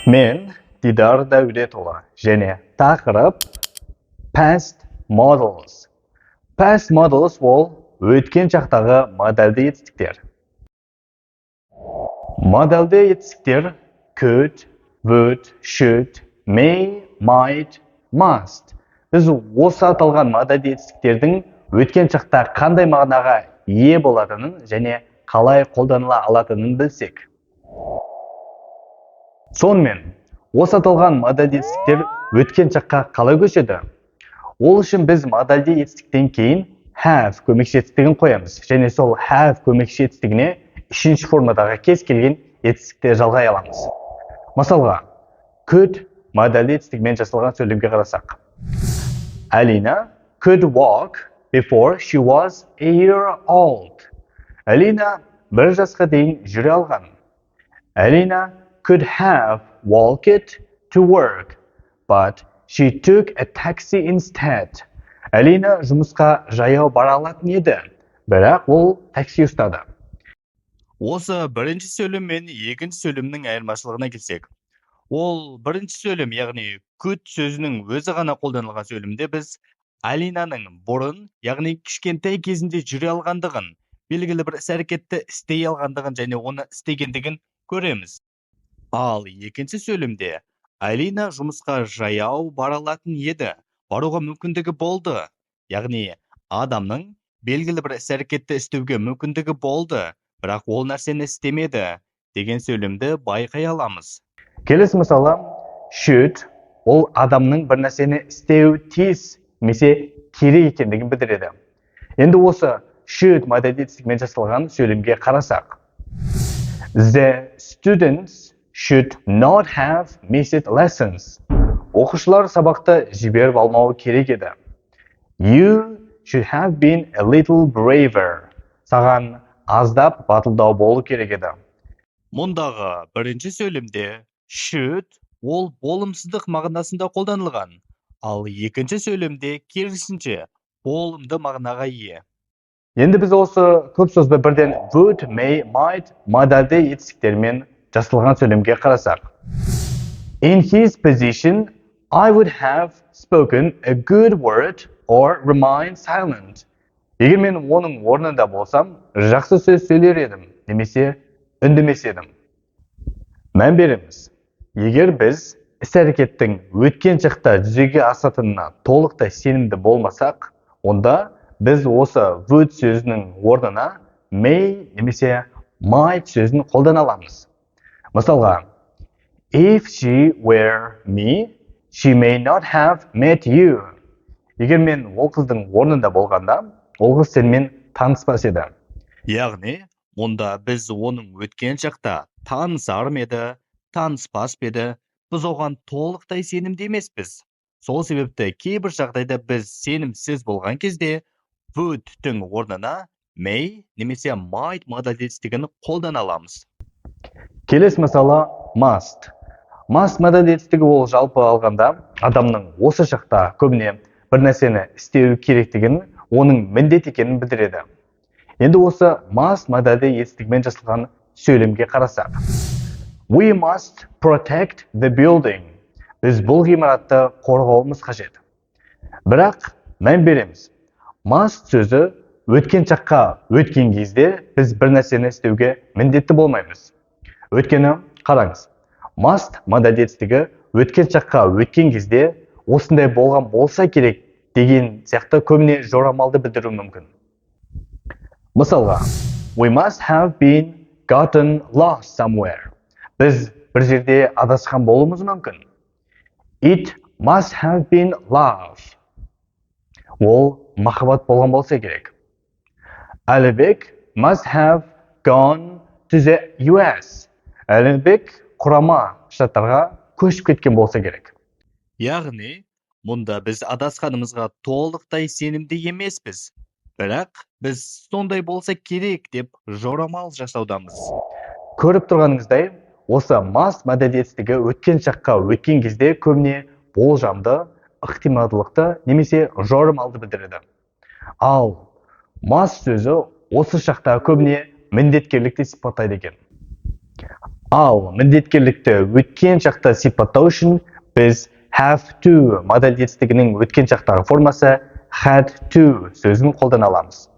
Мен Дидар Дәулетұлы және тақырып past modals. Past modals ол өткен шақтағы модальды етістіктер. Модальды етістіктер could, would, should, may, might, must. Біз осы аталған модальды етістіктердің өткен шақта қандай мағынаға ие болатынын және қалай қолданыла алатынын білсек. Сонымен, осы аталған модальды етістіктер өткен шаққа қалай көшеді? Ол үшін біз модальды етістіктен кейін have көмекші етістігін қоямыз және сол have көмекші етістігіне үшінші формадағы кез келген етістікті жалғай аламыз. Мысалға, could модальды етістігімен жасалған сөйлемге қарасақ. Алина could walk before she was a year old. Алина 1 жасқа дейін жүре алған. Алина could have walked to work, but she took a taxi instead. Алина жұмысқа жаяу бара алатын еді, бірақ ол такси ұстады. Осы бірінші сөйлем мен екінші сөйлемнің айырмашылығына келсек, ол бірінші сөйлем, яғни could сөзінің өзі ғана қолданылған сөйлемде біз Алинаның бұрын, яғни кішкентай кезінде жүре алғандығын, белгілі бір іс-әрекетті істей алғандығын және оны істегендігін көреміз. Ал екінші сөйлемде Алина жұмысқа жаяу бара алатын еді, баруға мүмкіндігі болды. Яғни адамның белгілі бір іс-әрекетті істеуге мүмкіндігі болды, бірақ ол нәрсені істемеді деген сөйлемді байқай аламыз. Келесі мысалы, should ол адамның бір нәрсені істеуі тиіс немесе керек екендігін білдіреді. Енді осы should модальды етістігімен жасалған сөйлемге қарасақ. The students should not have missed lessons. Оқушылар сабақты жіберіп алмауы керек еді. You should have been a little braver. Саған аздап батылдау болу керек еді. Мұндағы бірінші сөйлемде should ол болымсыздық мағынасында қолданылған, ал екінші сөйлемде керісінше, болымды мағынаға ие. Енді біз осы көп созбай бірден would, may, might модальды етістіктермен жасалған сөйлемге қарасақ. In his position, I would have spoken a good word or remain silent. Егер мен оның орнында болсам, жақсы сөз сөйлер едім немесе үндемес едім. Мән береміз. Егер біз іс-әрекеттің өткен шақта жүзеге асатынына толықтай сенімді болмасақ, онда біз осы would сөзінің орнына may немесе might сөзін қолдана аламыз. Мысалға, if she were me, she may not have met you. Егер мен ол қыздың орнында болғанда, ол қыз сенімен таныспас еді. Яғни, мұнда біз оның өткен шақта танысар ма еді, таныспас па еді, біз оған толықтай сенімді емеспіз. Сол себепті кейбір жағдайда біз сенімсіз болған кезде would-тің орнына may немесе might модальды етістігін қолдана аламыз. Келесі мысалы, must. Must модальды етістігі ол жалпы алғанда адамның осы шақта көбіне бір нәрсені істеуі керектігін, оның міндет екенін білдіреді. Енді осы must модальды етістігімен жасалған сөйлемге қарасақ. We must protect the building. Біз бұл ғимаратты қорғауымыз қажет. Бірақ мән береміз. Must сөзі өткен шаққа өткен кезде біз бір нәрсені істеуге міндетті болмаймыз. Өйткені қараңыз, must модальды етістігі өткен шаққа өткен кезде осындай болған болса керек деген сияқты көбіне жорамалды білдіруі мүмкін. Мысалға, we must have been gotten lost somewhere. Біз бір жерде адасқан болуымыз мүмкін. It must have been love. Ол махаббат болған болса керек. Әлібек must have gone to the US. Әлібек Құрама Штаттарға көшіп кеткен болса керек. Яғни, мұнда біз адасқанымызға толықтай сенімді емеспіз. Бірақ біз сондай болса керек деп жорамал жасаудамыз. Көріп тұрғаныңыздай, осы must модальды етістігі өткен шаққа өткен кезде көбіне болжамды, ықтималдылықты немесе жорамалды білдіреді. Ал must сөзі осы шақта көбіне міндеткерлікті сипаттайды екен. Ал міндеткерлікті өткен шақта сипаттау үшін біз have to модаль етістігінің өткен шақтағы формасы had to сөзін қолдана аламыз.